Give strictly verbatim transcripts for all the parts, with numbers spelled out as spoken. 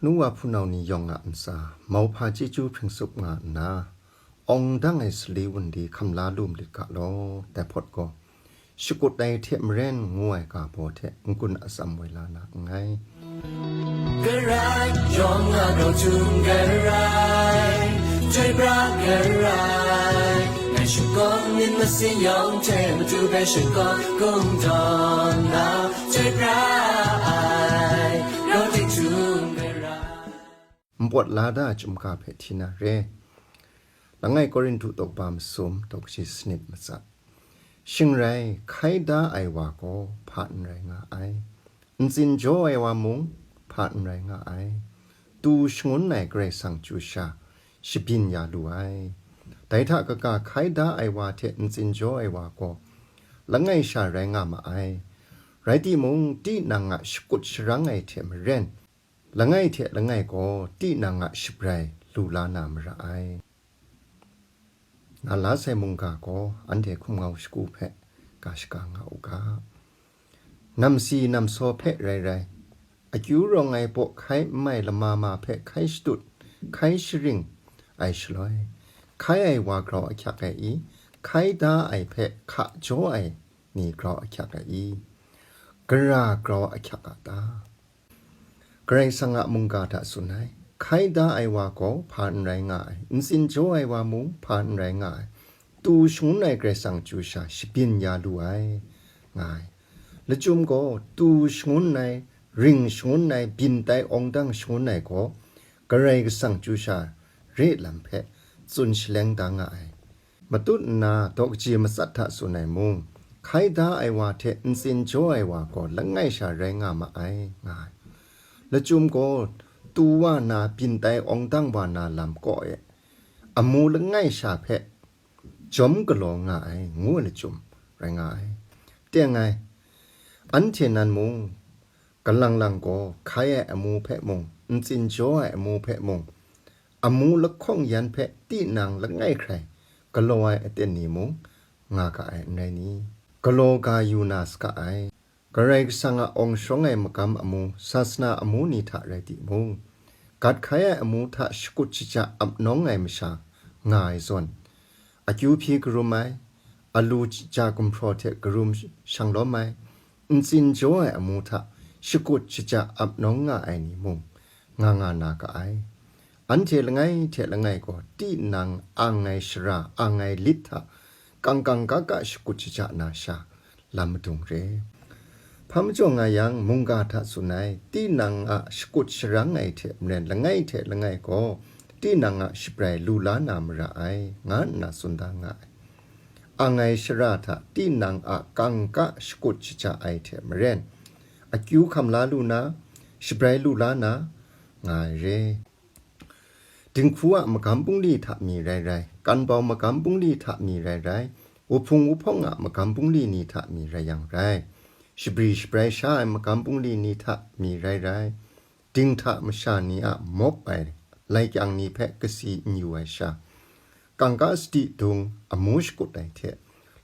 Nu wa hpunau ni yawng a ntsa, mauhpa chyeju hpring tsup nga nna, awng dang ai sali wunli hkam la lu malit ga law, dai hpawt gaw, shakut ai hte maren ngu ai ga baw hte n-gun atsam woi la na nngai. Garai, yawng a grau htum garai, chyoi pra garai, ngai shakawn myit masin yawng hte matu hpe shakawn kungdawn na, chyoi pra ai, grau ting htum garai. Npawt la da chyum ga hpe hti na re. Langai Korinhtu daw kaba masum, daw kaji sanit matsat. Shing rai, hkai da ai wa gaw hpa n rai nga ai, ntsin jaw ai wa mung hpa n rai nga ai, tu shangun ai Karai Kasang chyu sha shabyin ya lu ai. Dai hta kaga, hkai da ai wa hte ntsin jaw ai wa gaw langai sha rai nga ma ai. Rai timung, tinang a shakut sharang ai hte maren, langai hte langai gaw tinang a shabrai lu la na mara ai. Nga la sai mungga gaw anhte hkum ngau shagu hpe ga shaga nga u ga. Namsi namsaw hpe rai rai, akyu rawng ai baw hkai n mai lama ma hpe hkai shatut, hkai sharing ai shaloi, hkai ai wa grau ahkyak ai i? Hkai da ai hpe hka jaw ai ni grau ahkyak ai i? Gara grau ahkyak a ta? Karai Kasang a mungga hta tsun ai, hkai da ai wa gaw hpa n rai nga ai, ntsin jaw ai wa mung hpa n rai nga ai, tu shangun ai Karai Kasang chyu sha shabyin ya lu ai, nga ai. Lachyum gaw, tu shangun ai, ring shangun ai, byin tai awng dang shangun ai gaw, Karai Kasang chyu sha re lam hpe tsun shaleng da nga ai. Matut nna daw kaji matsat hta tsun ai mung, hkai da ai wa hte ntsin jaw ai wa gaw langai sha rai nga ma ai, nga ai. Lachyum gaw, tu wa na, byin tai awng dang wa na lam kaw e, amu langai sha hpe jawm galaw nga ai, ngu ai lachyum rai nga ai. Teng ai, anhte nan mung, galang lang gaw, hkai ai amu hpe mung, ntsin jaw ai amu hpe mung, amu lahkawng yan hpe tinang langai hkrai galaw ai aten ni mung nga ga ai, n rai ni? Galaw ga yu na saga ai. Karai Kasang a awng shawng ai magam amu, sasana amu ni hta rai timung, gat hkai ai amu hta shakut shaja ap nawng ai masha nga ai zawn, akyu hpyi karum ai, alu ja gumhpraw hte karum shang lawm ai, ntsin jaw ai amu hta shakut shaja ap nawng nga ai ni mung nga nga na ga ai. Anhte langai hte langai gaw tinang ang ai shara, ang ai lit hta kang kang ga ga shakut shaja na sha lam madung re. Hpa majaw nga yang, mungga hta tsun ai, tinang a shakut sharang ai hte maren langai hte langai gaw tinang a shabrai lu la na mara ai, nga nna tsun da nga ai. Ang ai shara hta tinang a kangka shakut shaja ai hte maren, akyu hkam la lu na, shabrai lu la na, nga ai re. Dinghku a magam bungli hta mi rai rai, kanbau magam bungli hta mi rai rai, wuhpung wuhpawng a magam bungli ni hta mi rai yang rai, shabri shabrai sha ai magam bungli ni hta mi rai rai, dinghta masha ni a mawp ai laikyang ni hpe kasi n yu ai sha, kangka sadi dung amu shakut ai hte,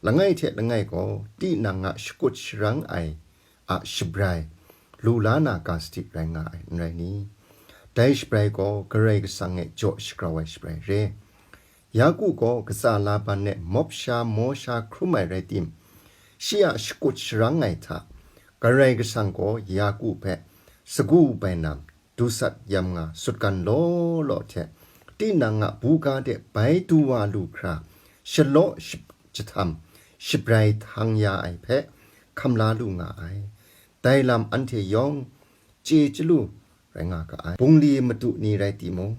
langai hte langai gaw tinang a shakut sharang ai a shabrai lu la na ga sadi rai nga ai, n rai ni? Dai shabrai gaw Karai Kasang e jaw shagrau ai shabrai re. Yaku gaw katsa Laban e mawp sha maw sha hkrum ai rai tim, shi a shakut sharang ai hta, Karai Kasang gaw Yaku hpe sagu bainam, dusat yam nga sutgan law law hte, tinang a buga de bai du wa lu hkra, shalaw ship-, jahtam, shabrai htang ya ai hpe hkam la lu nga ai. Dai lam anhte yawng chye chyalu rai nga ga ai. Bungli madu ni rai timung,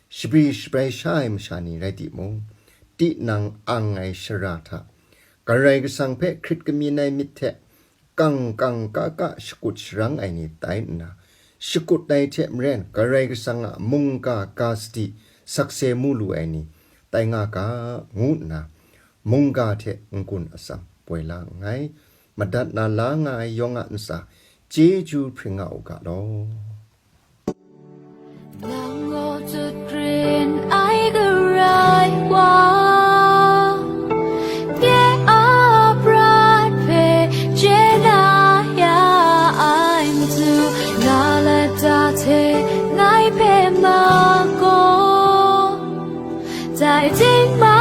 shabri shabrai sha ai masha ni rai timung, tinang ang ai shara hta, Karai Kasang hpe hkrit kamyin ai myit hte kang kang ka ka shakut sharang ai ni tai nna, shakut ai hte maren Karai Kasang a mungga ga sadi sakse mu lu ai ni tai nga ga, ngu nna mungga hte n-gun atsam poi la nngai. Madat na la nga ai yawng a ntsa chyeju hpring nga u ga law. Nang gaw tut hkrin ai Karai Wa, nye a prat hpe chye na ya ai matu, na lata hte ngai 爱情吗？